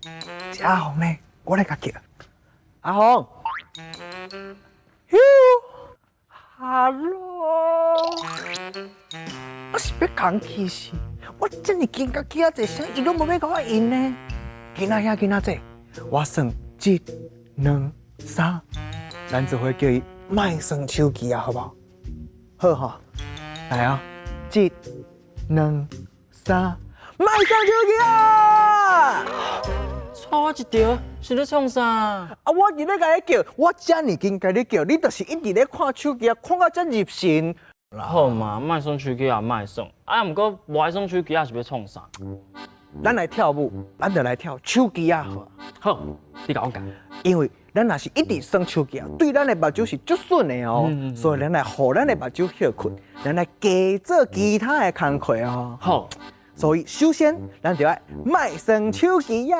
是阿紅呢，我來共叫。阿紅，喲，Hello，我是欲共去死，我遮爾緊共叫遮濟聲，伊攏無欲共我應呢。囡仔兄囡仔姐，我算一、兩、三，咱做伙叫伊莫耍手機啊，好無？好吼，來啊，一、兩、三，莫耍手機啊！吵我一條，是咧創啥？啊！我伫咧共你叫，我遮爾緊共你叫，你就是一直咧看手機啊，看到遮入神。好嘛，莫耍手機也莫耍，啊，毋過無愛耍手機啊，是欲創啥？咱來跳舞，咱就來跳手機仔好。好，你共我教。因為咱若是一直耍手機啊，對咱的目睭是足損的哦。所以咱來予咱的目睭歇睏，咱來加做其他的工課哦。好。所以首先，咱就愛莫耍手機仔，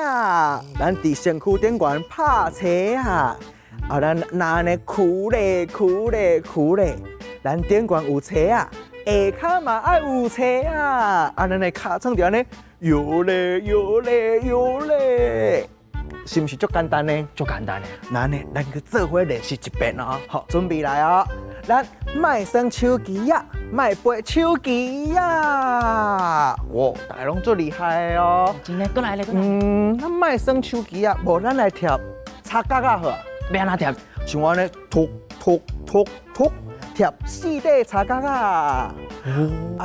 咱佇身軀頂懸拍斜仔，啊，咱若按呢屈咧屈咧屈咧，咱頂懸有斜仔，下跤嘛愛有斜仔，啊，咱的尻川就按呢搖咧搖咧搖咧，是毋是足簡單呢？足簡單的。那按呢，咱去做伙練習一遍哦。好，準備來哦。咱莫耍手機仔，莫陪手機仔。哇，大家攏足厲害的哦。真的，閣來咧，閣來。嗯，咱莫耍手機仔，無咱來疊插角仔好。欲按怎疊？像按呢，突突突突，疊四塊插角仔。啊，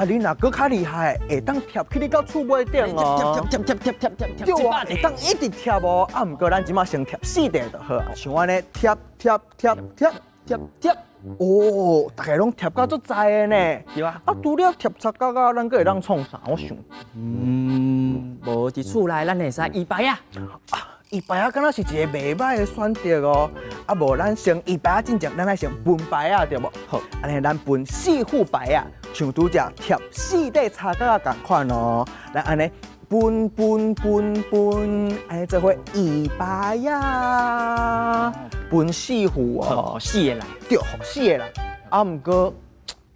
你若閣較厲害，會當疊去你到厝尾頂哦。疊疊疊疊疊疊。對啊，會當一直疊哦。啊，毋過咱這馬先疊四塊就好。像按呢，疊疊疊疊疊疊。哦，大家攏疊甲足知的呢。對啊。啊，除了疊插角仔，咱閣會當創啥？我想。嗯，無佇厝內，咱會使椅排仔。啊，椅排仔敢若是一个袂䆀的選擇哦。啊，無咱先椅排仔進前，咱來先分牌仔對無？好，按呢咱分四副牌仔，像拄才疊四塊插角仔仝款哦。咱按呢分分分分，按呢做伙椅排仔，分四副哦。四个人。對，四個人。啊，毋過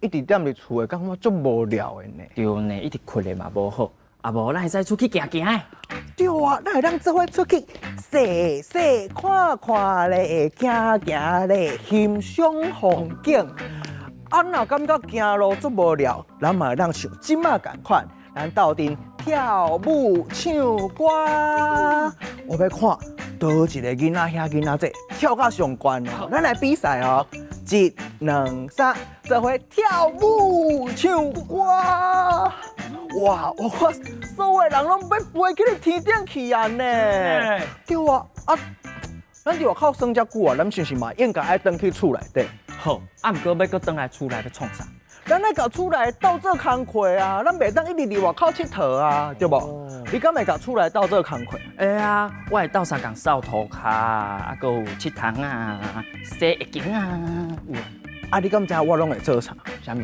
一直踮佇厝的，感覺足無聊的呢。對呢，一直睏的嘛無好。啊無，咱會使出去行行的。對啊，咱會當做伙出去，踅踅看看咧，行行咧，欣賞風景。啊，若感覺行路足無聊，咱嘛會當像這馬仝款，咱鬥陣跳舞唱歌。我欲看佗一個囡仔兄囡仔姊跳甲上懸哦，咱來比賽哦，一、兩、三，做伙跳舞唱歌。哇！我看所有人攏欲飛去天頂去啊呢！對啊，啊，咱佇外口耍遮久啊，咱是毋是嘛應該愛轉去厝內底？好，啊，毋過欲閣轉來厝內欲創啥？咱愛共厝內鬥做工課啊，咱袂當一直佇外口𨑨迌啊，對無？你敢會共厝內鬥做工課？會啊，我會鬥相共掃塗跤，啊，閣有拭窗啊、洗浴巾啊，有啊。啊，你敢知影我攏會做啥？啥物？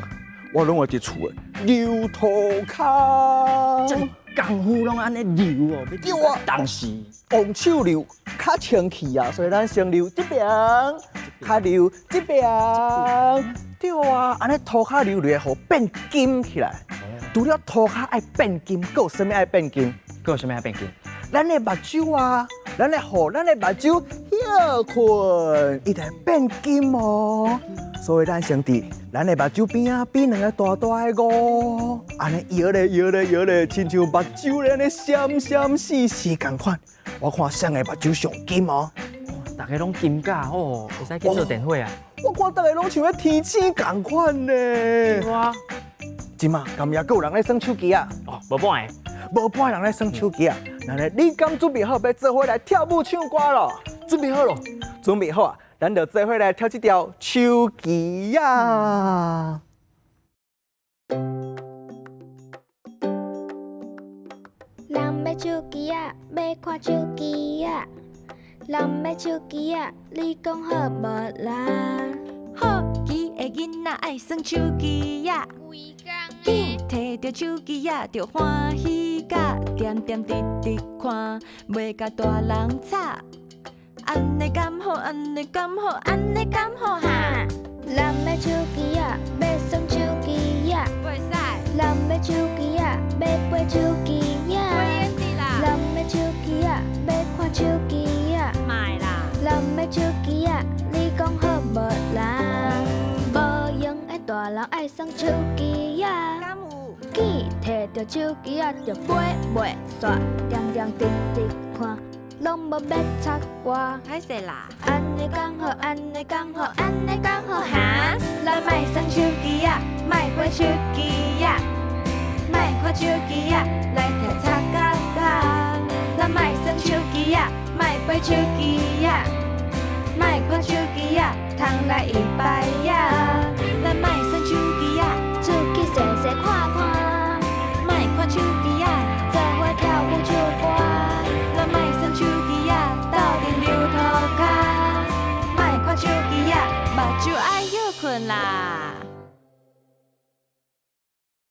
我攏會佇厝的溜塗跤。這功夫攏按呢溜哦，對啊，當時用手溜較清氣啊，所以咱先溜這邊，較溜這邊。對啊，按呢塗跤溜溜會予變金起來。除了塗跤愛變金，閣有啥物愛變金？閣有啥物愛變金？咱的目睭啊，咱的予咱的目睭歇睏，伊就會變金哦。所以咱先佇咱的目睭邊仔變兩个大大的五，按呢搖咧搖咧搖咧，親像目睭咧按呢閃閃爍爍仝款。我看誰的目睭上金哦。逐家攏金甲哦，會使去做電火啊！我看逐家攏像咧天星仝款呢。對啊。這馬敢也閣有人咧耍手機啊？哦，無半个。無半人咧耍手機啊！那呢，你敢準備好欲做伙來跳舞唱歌咯？準備好咯，準備好啊！咱就做伙來跳這條手機仔。人欲手機仔，欲看手機仔。人欲手機仔，你講好無啦？好奇的囡仔愛耍手機仔，緊提著手機仔就歡喜甲，恬恬直直看，袂共大人吵。按呢敢好？按呢敢好？按呢敢好哈？人欲手機仔，欲耍手機仔，袂使。人欲手機仔，欲陪手機仔。人欲手機仔，欲看人愛耍手機仔。敢有？見提著手機仔就飛袂煞，定定直直看，攏無欲插歌。歹勢啦！按呢剛好，按呢剛好，按呢剛好哈！咱莫耍手機仔，莫掰手機仔，莫看手機仔，來聽插甲甲。咱莫耍手機仔，莫掰手機仔，莫看手機仔，通來伊擺仔。咱莫耍手機。